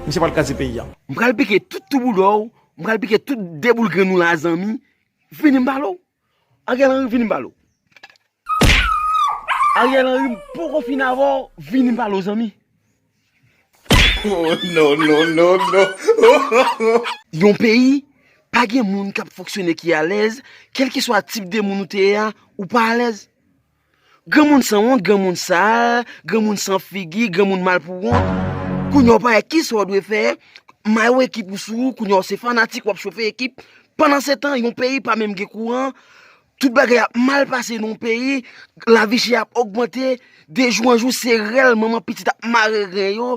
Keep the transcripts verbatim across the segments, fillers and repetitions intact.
Misye pral kraze peyi a. M pral pike tout toubouda w, m pral pike tout deboulgrenn ou la, zanmi. Vini m pale w. Ariel Henry, vini m pale w. Ariel Henry, m poko fin avè w, vini m pale w, zanmi. Oh, no, no, no, no. Yon peyi, pa gen moun k ap fonksyone ki alèz, kèlkeswa tip de moun ou te ye a, ou pa alèz. Granmoun sanwont, granmoun sal, granmoun san figi, granmoun mal pou wont. Kounye a w pa wè kisa w dwe fè, mayo ekip ou sou ou, kounye a w se fanatik, w ap chofe ekip. Pandansetan, yon peyi pa menm gen kouran, tout bagay ap mal pase nan yon peyi, lavi chè ap ogmante, de jou an jou se rèl manman pitit ap mare grenn yo,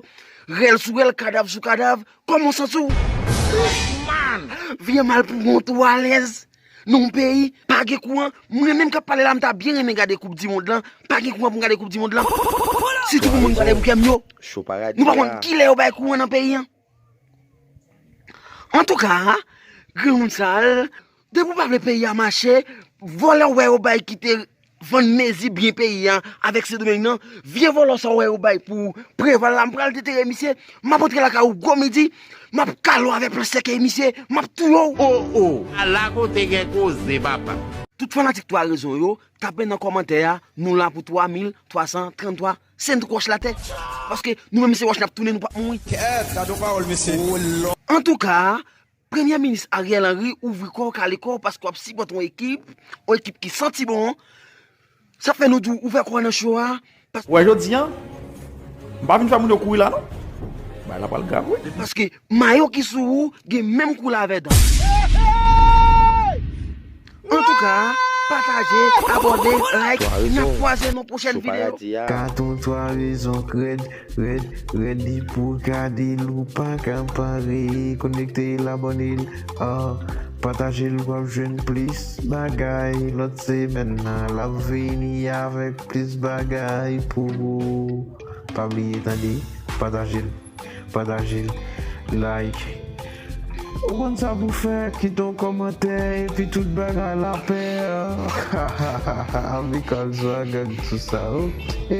rèl sou rèl, kadav sou kadav. Kòman w santi w? Vye mal pou wont ou alèz. Nan yon peyi, pa gen kouran. Mwen menm k ap pale la, m ta byen renmen gade koup di mond lan. Pa gen kouran pou m gade koup di mond lan. Sitou pou moun gade pou kè m yo. Nou pa konn kilè yo bay kouran nan peyi an. Antouka, granmoun sal, depi w pa vle peyi a mache, vòlè w wè yo bay ki te vann mezi byen peyi a avèk Sendomeng nan, vye vòlò sa w wè yo bay pou Preval la, m pral detere misye, m ap antre lakay ou gwo midi, m ap kale w avèk plas sèkèy misye, m ap touye w. Oh, oh. Ala kote gen koze, papa. Tout fanatik Twa Rezon yo, tape nan kòmantè a, nou la pou twa mil twa san tranntwa send wòch latè. Paske nou menm se wòch n ap tounen, nou p ap mouri. Kèt, gade yon pawòl, mesye. Antouka, Premye Minis Ariel Henry, ouvri kò w, kale kò w, paske w ap sipòte yon ekip, yon ekip ki santi bon. Sa fè nou di w ouvè kò w nan cho a. Ou wè jodi a, m pa vin fè moun yo kouri la non. Bagay la pral grav wi. Paske mayo ki sou ou gen menm koulè avè dan. Antouka, pataje, abòne, like, n ap kwaze nan pwochèn videyo. Katon Twa Rezon, rèd, rèd, rèd, li pou gade l, ou pa ka pare, konekte l, abòne l, ah, pataje l, w ap jwenn plis bagay lòt semèn nan, l ap vini avèk plis bagay pou ou. Pa bliye tande, pataje l. Pataje l, like. Ou konn sa pou fè, kite yon kòmantè, epi tout bagay la pè. Amikal Swag ak tout sa, oke.